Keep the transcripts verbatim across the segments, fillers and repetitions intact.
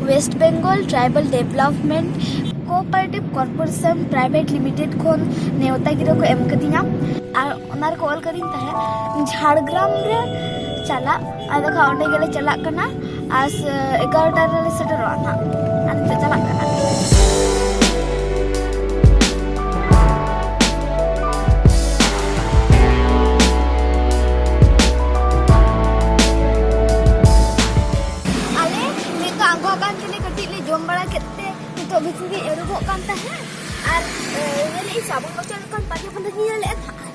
West Bengal Tribal Development Cooperative Corporation Private Limited ᱠᱷᱚᱱ ᱱᱮᱣᱛᱟ ᱜᱤᱨᱟᱹ ᱠᱚ ᱮᱢ ᱠᱟᱫᱤᱧᱟ᱾ ᱟᱨ ᱚᱱᱟ ᱨᱮᱠᱚ ᱚᱞ ᱠᱟᱫᱤᱧ ᱛᱟᱦᱮᱸᱫ ᱡᱷᱟᱲᱜᱨᱟᱢ ᱨᱮ ᱪᱟᱞᱟᱜ᱾ ᱟᱫᱚ ᱠᱷᱟᱱ ᱚᱸᱰᱮ ᱜᱮᱞᱮ ᱪᱟᱞᱟᱜ ᱠᱟᱱᱟ᱾ ᱟᱨ ᱮᱜᱟᱨᱚᱴᱟ ᱨᱮᱞᱮ ᱥᱮᱴᱮᱨᱚᱜᱼᱟ ᱱᱟᱦᱟᱜ᱾ ᱟᱨ ᱱᱤᱛᱚᱜ ᱪᱟᱞᱟᱜ ᱠᱟᱱᱟ᱾ ᱟᱞᱮ ᱱᱤᱛᱚᱜ ᱟᱸᱜᱚ ᱟᱠᱟᱱ ᱛᱮᱞᱮ ᱠᱟᱹᱴᱤᱡ ᱞᱮ ᱡᱚᱢ ᱵᱟᱲᱟ ᱠᱮᱫ ᱛᱮ ᱱᱤᱛᱚᱜ ᱵᱮᱥᱤ ᱜᱮ ᱮᱨᱩᱵᱚᱜ ᱠᱟᱱ ᱛᱟᱦᱮᱸᱫ᱾ ᱟᱨ ᱧᱮᱞᱮᱫ ᱥᱟᱵᱚᱱ ᱵᱚᱪᱚᱨ ᱞᱮᱠᱟᱱ ᱯᱟᱸᱡᱟ ᱯᱟᱸᱡᱟ ᱧᱮᱞᱮᱫ ᱛᱟᱦᱮᱸᱫ᱾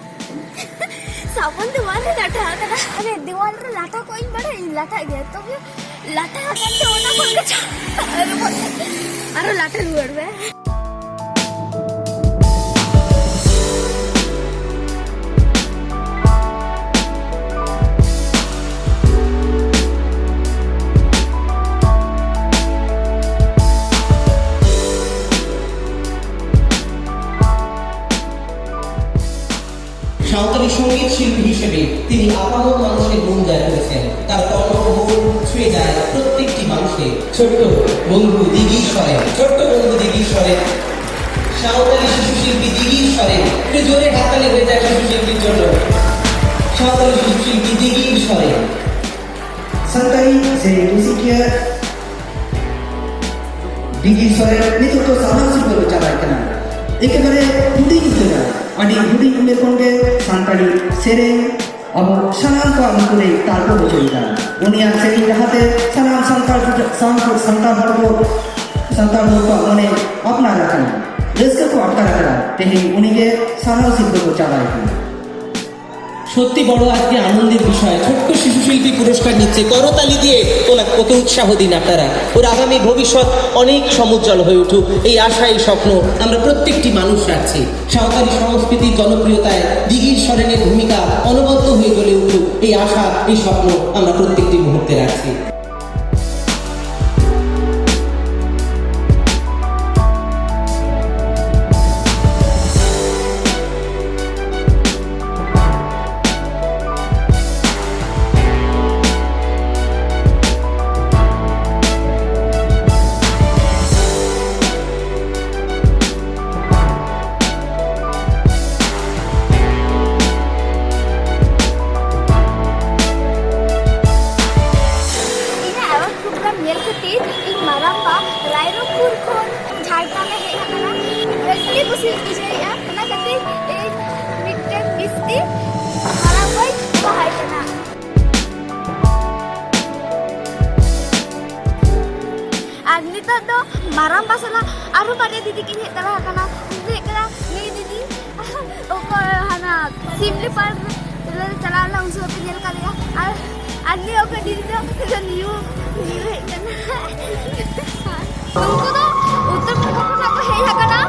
ᱥᱟᱵᱚᱱ ᱫᱮᱣᱟᱞ ᱨᱮ ᱞᱟᱴᱷᱟ ᱟᱠᱟᱱᱟ᱾ ᱟᱨᱮ ᱫᱮᱣᱟᱞ ᱨᱮ ᱞᱟᱴᱷᱟ ᱠᱚᱜ ᱤᱧ ᱵᱟᱲᱟᱭ, ᱤᱧ ᱞᱟᱴᱷᱟᱜ ᱜᱮᱭᱟ᱾ ᱛᱚᱵᱮ ᱞᱟᱴᱷᱟ ᱟᱠᱟᱱ ᱛᱮ ᱚᱱᱟ ᱠᱷᱚᱱ ᱜᱮ ᱪᱷᱟ-, ᱟᱨᱚ ᱞᱟᱴᱷᱟ ᱨᱩᱣᱟᱹᱲ ᱢᱮ᱾ সাঁওতালি সঙ্গীত শিল্পী হিসেবে তিনি আপামর মানুষের মন জয় করেছেন। তার কণ্ঠভোর ছুঁয়ে যায় প্রত্যেকটি মানুষের। ছোট্ট বন্ধু দিঘির স্বরে, ছোট্ট বন্ধু দিঘির স্বরে, সাঁওতালি শিশু শিল্পী দিঘির স্বরে। একটু জোরে হাততালি হয়ে যায় শিশু শিল্পীর জন্য। সাঁওতালি শিশু শিল্পী দিঘির স্বরে। ᱥᱟᱱᱛᱟᱲᱤ ᱥᱮᱨᱮᱧ ᱨᱩᱥᱤᱠᱤᱭᱟᱹ ᱰᱤᱜᱤ ᱥᱚᱨᱮᱱ ᱱᱤᱛᱚᱜ ᱫᱚ ᱥᱟᱨᱦᱟᱣ ᱥᱤᱨᱯᱟᱹ ᱠᱚ ᱪᱟᱞᱟᱜ ᱠᱟᱱᱟ᱾ ᱮᱠᱮᱵᱟᱨᱮ ᱦᱩᱰᱤᱧ ᱩᱛᱟᱹᱨᱟ, ᱟᱹᱰᱤ ᱦᱩᱰᱤᱧ ᱩᱢᱮᱨ ᱠᱷᱚᱱ ᱜᱮ ᱥᱟᱱᱛᱟᱲᱤ ᱥᱮᱨᱮᱧ ᱟᱵᱚ ᱥᱟᱱᱟᱢ ᱠᱚᱣᱟᱜ ᱞᱩᱛᱩᱨ ᱨᱮ ᱛᱟᱨᱠᱚ ᱦᱚᱪᱚᱭᱮᱫᱟ᱾ ᱩᱱᱤᱭᱟᱜ ᱥᱮᱨᱮᱧ ᱨᱟᱦᱟᱛᱮ ᱥᱟᱱᱟᱢ ᱥᱟᱱᱛᱟᱲ, ᱥᱟᱱᱛᱟᱲ ᱦᱚᱲ ᱠᱚ, ᱥᱟᱱᱛᱟᱲ ᱦᱚᱲ ᱠᱚᱣᱟᱜ ᱢᱚᱱᱮ ᱟᱯᱱᱟᱨ ᱟᱠᱟᱱᱟ, ᱨᱟᱹᱥᱠᱟᱹ ᱠᱚ ᱟᱴᱠᱟᱨ ᱟᱠᱟᱫᱟ᱾ ᱛᱮᱦᱮᱧ ᱩᱱᱤᱜᱮ ᱥᱟᱨᱦᱟᱣ ᱥᱤᱨᱯᱟᱹ ᱠᱚ ᱪᱟᱞᱟᱭ ᱠᱟᱱᱟ᱾ সত্যি বড় আজকে আনন্দের বিষয়, ছোট্ট শিশু শিল্পী পুরস্কার নিচ্ছে, করতালি দিয়ে ওনাকে, ওকে উৎসাহ দিন আপনারা। ওর আগামী ভবিষ্যৎ অনেক সমুজ্জ্বল হয়ে উঠুক, এই আশা, এই স্বপ্ন আমরা প্রত্যেকটি মানুষ রাখছি। সাঁওতালি সংস্কৃতির জনপ্রিয়তায় দিঘির সরেনের ভূমিকা অনবদ্য হয়ে জ্বলে উঠুক, এই আশা, এই স্বপ্ন আমরা প্রত্যেকটি মুহূর্তে রাখছি। ᱟᱨᱦᱚᱸ ᱵᱟᱨᱭᱟ ᱫᱤᱫᱤ ᱠᱤᱱ ᱦᱮᱡ ᱛᱟᱨᱟ ᱟᱠᱟᱱᱟ᱾ ᱩᱱᱠᱤᱱ ᱦᱩᱭᱩᱜ ᱠᱟᱱᱟ ᱱᱩᱭ ᱫᱤᱫᱤ, ᱚᱠᱚᱭ ᱦᱟᱱᱟ ᱥᱤᱢᱞᱤ ᱯᱟᱨᱠ ᱨᱮ ᱪᱟᱞᱟᱣ ᱞᱮᱱᱟ, ᱩᱱ ᱥᱚᱢᱚᱭ ᱯᱮ ᱧᱮᱞ ᱠᱟᱫᱮᱭᱟ᱾ ᱟᱨ, ᱟᱨ ᱱᱤᱭᱟᱹ ᱚᱠᱚᱭ ᱫᱤᱫᱤ ᱫᱚ ᱱᱤᱭᱩ, ᱱᱤᱭᱩ ᱦᱮᱡ ᱠᱟᱱᱟ᱾ ᱩᱱᱠᱩ ᱫᱚ ᱩᱛᱛᱚᱨ ᱯᱨᱚᱫᱮᱥ ᱠᱷᱚᱱᱟᱜ ᱠᱚ ᱦᱮᱡ ᱟᱠᱟᱱᱟ᱾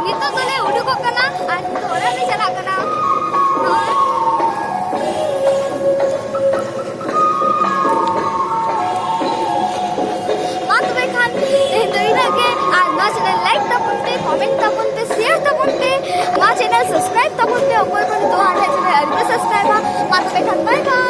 ᱱᱤᱛᱚᱜ ᱫᱚᱞᱮ ᱩᱰᱩᱠᱚᱜ ᱠᱟᱱᱟ ᱟᱨ ᱱᱤᱛᱚᱜ ᱚᱲᱟᱜ ᱞᱮ ᱪᱟᱞᱟᱜ ᱠᱟᱱᱟ᱾ ᱱᱚᱜᱼᱚᱭ᱾ ᱢᱟ ᱛᱚᱵᱮ ᱠᱷᱟᱱ ᱛᱮᱦᱮᱧ ᱫᱚ ᱤᱱᱟᱹᱜ ᱜᱮ᱾ ᱟᱨ ᱱᱚᱣᱟ channel like ᱛᱟᱵᱚᱱ ᱯᱮ, comment ᱛᱟᱵᱚᱱ ᱯᱮ, share ᱛᱟᱵᱚᱱ ᱯᱮ, ᱱᱚᱣᱟ channel subscribe ᱛᱟᱵᱚᱱ ᱯᱮ᱾ ᱚᱠᱚᱭ ᱠᱚ ᱱᱤᱛᱚᱜ ᱟᱞᱮᱭᱟᱜ channel ᱟᱹᱣᱨᱤ ᱯᱮ subscribeᱟ, ᱢᱟ ᱛᱚᱵᱮ ᱠᱷᱟᱱ bye bye᱾